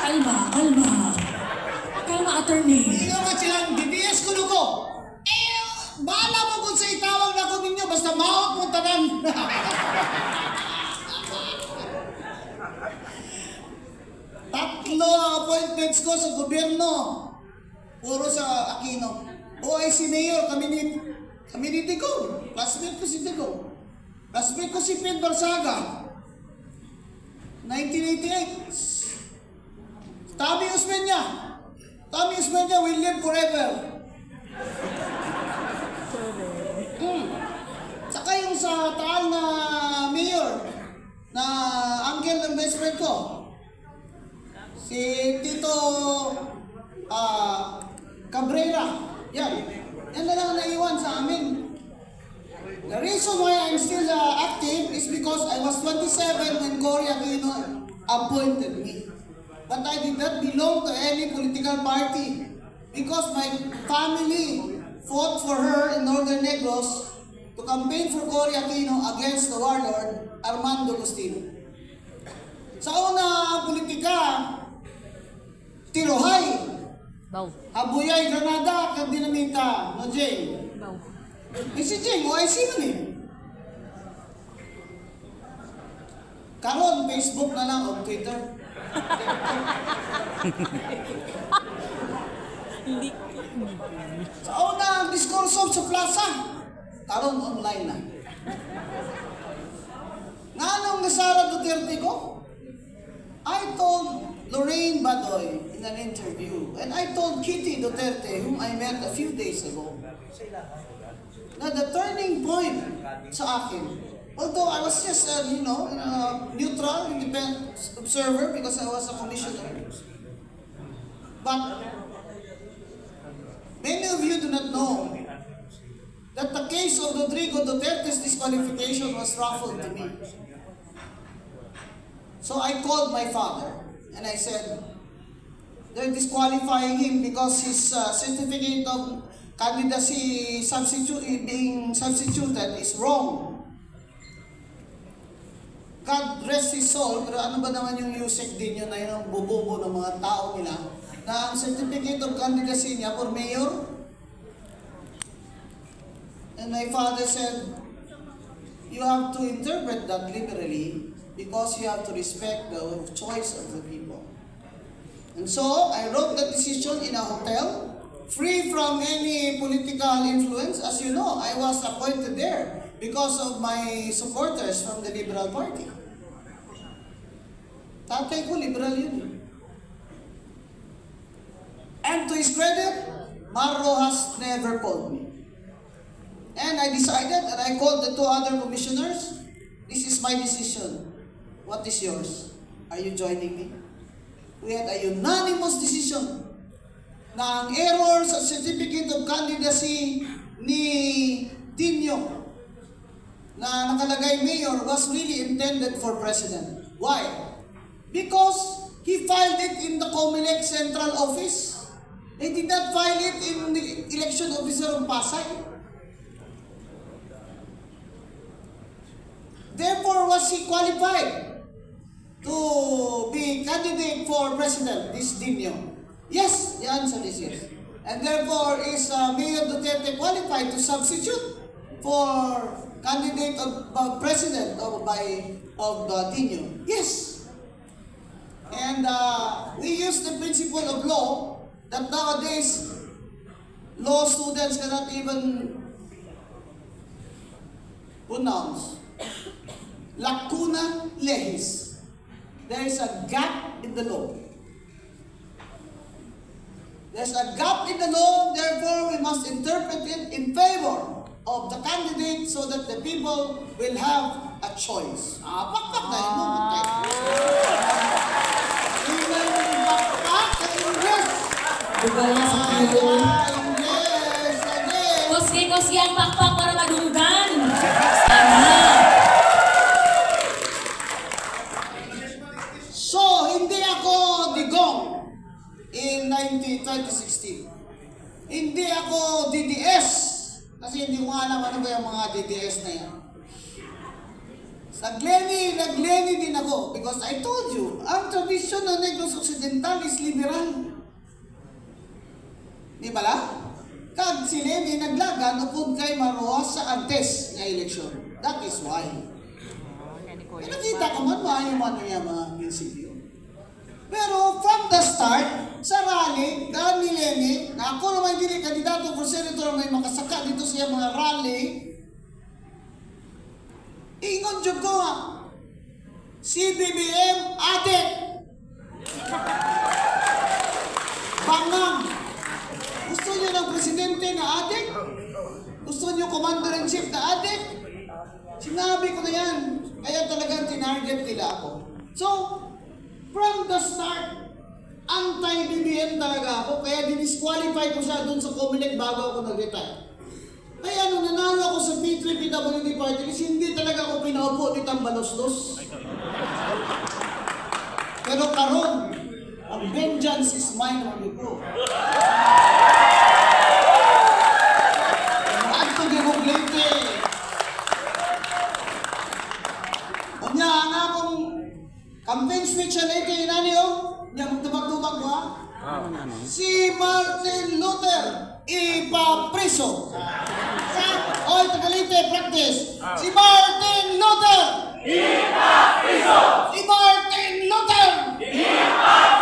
Kalma, kalma. Kalma, attorney. Hindi man silang DDS kuno ko. Eh, bahala mo kung sa itawag na ko ninyo, basta maot mo tanan. Tatlo ang appointments ko sa gobyerno. Puro sa Aquino. OIC Mayor, kami ni Digong. Classmate ko si Digong. Classmate ko si Pin Barsaga. 1988. Tommy Osmeña. Tommy Osmeña will live forever. Saka yung sa Taal na mayor na uncle ng best friend ko. Si Tito Cabrera. Yan. Yan na lang ang naiwan sa amin. The reason why I'm still active is because I was 27 when Cory Aquino appointed me. But I did not belong to any political party because my family fought for her in Northern Negros to campaign for Cory Aquino against the warlord Armando Agustino. Sa una, ang politika, tirohay, Baw. Habuyay, granada, kag dinamita, no, Jane? Baw. Eh si Jeng, OIC man eh. Karon, Facebook na lang o Twitter. Hindi. Sa una, ang diskurso sa plaza. Karon, online na. Nganong nasara Duterte ko? I told Lorraine Badoy in an interview, and I told Kitty Duterte, whom I met a few days ago, na the turning point sa akin, although I was just a neutral, independent observer because I was a commissioner, but many of you do not know that the case of Rodrigo Duterte's disqualification was raffled to me. So I called my father and I said, "They're disqualifying him because his certificate of candidacy substitute being substituted is wrong." God rest his soul, pero ano ba naman yung Usec din yun na yun ang bobobo ng mga tao nila na ang certificate of candidacy niya for mayor? And my father said, "You have to interpret that liberally because you have to respect the choice of the people." And so, I wrote that decision in a hotel, free from any political influence. As you know, I was appointed there because of my supporters from the Liberal Party. Tatay ko, liberal yun eh. And to his credit, Mar Roxas never called me. And I decided, and I called the two other commissioners, "This is my decision. What is yours? Are you joining me?" We had a unanimous decision na ang error sa certificate of candidacy ni Dino na nakalagay mayor was really intended for president. Why? Because he filed it in the COMELEC Central Office. They did not file it in the election officer of Pasay. Therefore, was he qualified to be candidate for president, this Dino? Yes, the answer is yes. And therefore, is Mayor Duterte qualified to substitute for candidate of president of by of Dino? Yes. And we use the principle of law that nowadays law students cannot even pronounce. Lacuna legis. There is a gap in the law. There's a gap in the law, therefore we must interpret it in favor of the candidate so that the people will have a choice. Ah, pakpak na yun mo. Tingnan yung pakpak sa English. Dugal na sa Q. Ah, English, again. Kuski-kuski ang pakpak para madunggan. Tama. So, hindi ako digong in 19, 2016. Hindi ako DDS. Kasi hindi ko alam ano ba yung mga DDS na yan. Nag-Leni, nag-Leni din ako because I told you, ang tradisyon ng Negros Occidental is liberal. Di ba la? Kag si Leni naglagan upod kay Mar Roxas sa antes nga eleksyon. That is why. Eh, nakita ko man, maayo man niya mga prinsipyo. Pero from the start, sa rally, daan ni Leni, na ako naman dili kandidato for senator, may makasaka dito sa iyang mga rally, ingon jud ko nga, si BBM adik! Bangang! Gusto niyo ng presidente na adik? Gusto niyo commander-in-chief na adik? Sinabi ko na yan. Kaya talagang tinarget nila ako. So, from the start, anti-BBM talaga ako. Kaya dinisqualify ko siya dun sa Comelec bago ako nag-retire. Kaya nung nanalo ako sa P3PWD party list, hindi talaga ako pinaupo ni Tambaloslos. Pero karon, ang vengeance is mine on ko. Adto gyud Leyte. Unya ang akong campaign speech sa Leyte inani oh. Nya magtubag-tubag ko ha. Si Martin Luther ipapriso. Sa Oy, taga Leyte, practice. Si Martin Luther ipapriso. Si Martin Luther ipapriso.